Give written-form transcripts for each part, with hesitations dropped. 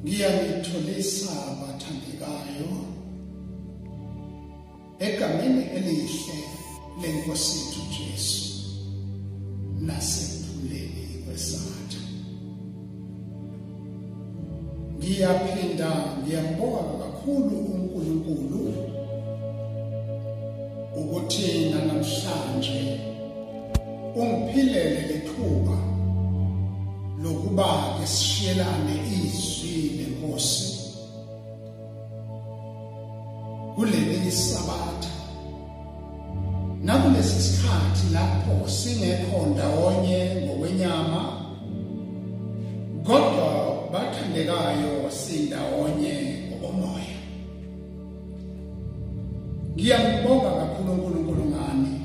Ngiyanitholisa bathandekayo egameni elihle lenkosi yethu Jesu nasekuphumleni kwesatha. Ngiyaphinda ngiyambonga kakhulu uNkulunkulu ukuthi namhlanje ungiphilele lethuba lokuba ke sishiyelane izwi lenkosi kuleli sabatha nakulesi sikhathi lapho singekho ndawonye ngokwenyama, kodwa bathandekayo sindawonye ngokomoya. Ngiyambonga kakhulu uNkulunkulu ngani.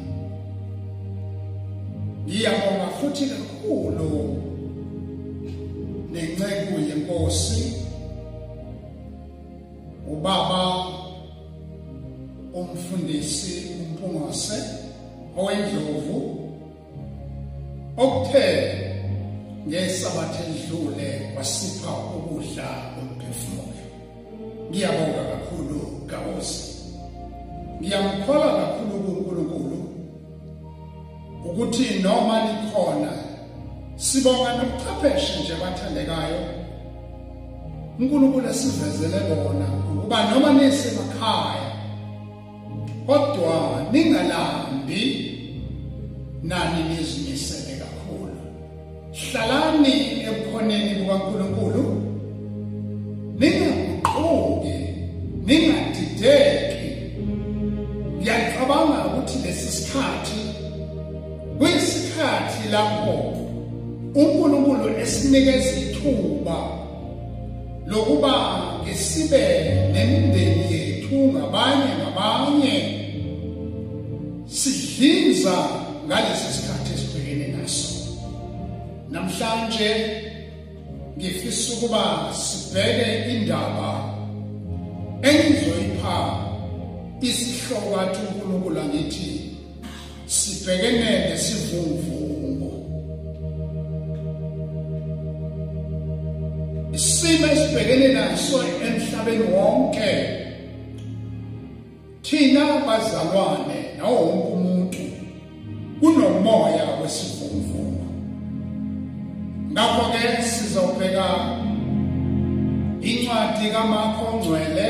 Ngiyabonga futhi kakhulu nenceku yenkosi ubaba umfundisi uMpungose owendlovu okuthe ngesabatha edlule wasipha ukudla komphefumulo. Ngiyabonga kakhulu Gawozi. Ngiyamkholwa kakhulu kuNkulunkulu ukuthi noma likhona sibonga nobuchwepheshe nje bathandekayo uNkulunkulu esivezele bona ukuba noma nisemakhaya kodwa ningalambi, nani nizimisele kakhulu. Hlalani ebukhoneni bukaNkulunkulu, ningaguquki, ningadideki. Ngiyacabanga ukuthi lesi sikhathi kuyisikhathi lapho uNkulunkulu esinikeza ithuba lokuba ngesibe nemindeni yethu ngabanye ngabanye sidlinza ngalesi sikhathi esibhekene naso. Namhlanje ngifisa ukuba sibheke indaba engizoyipha isihloko athi uNkulunkulu angithi sibhekene nesivunguvungu. Isimo esibhekene naso emhlabeni wonke thina bazalwane nawo wonke umuntu kunomoya wesivunguvungu. Ngakho-ke sizobheka incwadi kaMarko Ongcwele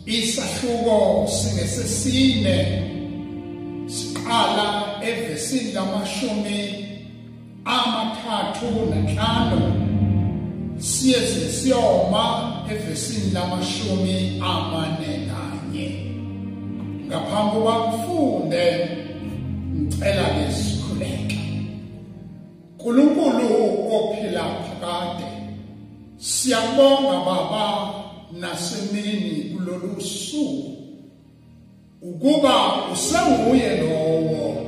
isahluko singesesine siqala evesini la-35 siyeze siyoma evesini la-41. Ngaphambi kokuba ngifunde ngicela ke sikhuleke. uNkulunkulu ophila phakade, siyabonga Baba nasemini kulolu suku ukuba usenguye lowo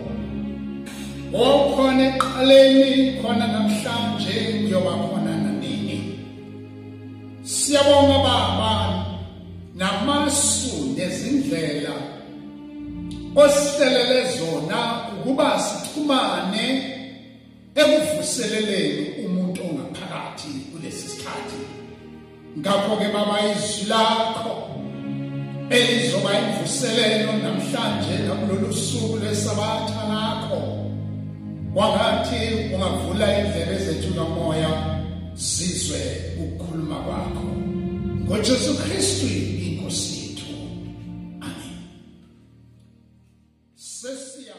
okhona eqaleni, khona namhlanje, uyoba khona nanini. Siyabonga Baba namasu nezindlela osihlelele zona ukuba sixhumane ekuvuseleleni umuntu ongaphakathi kulesi sikhathi. Ngakho-ke Baba, izwi lakho elizoba imvuselelo namhlanje nakulolu suku lwesabatha lakho, kwangathi ungavula indlebe zethu kamoya sizwe ukukhuluma kwakho ngoJesu Kristu inkosi yethu. Amen. Sesiya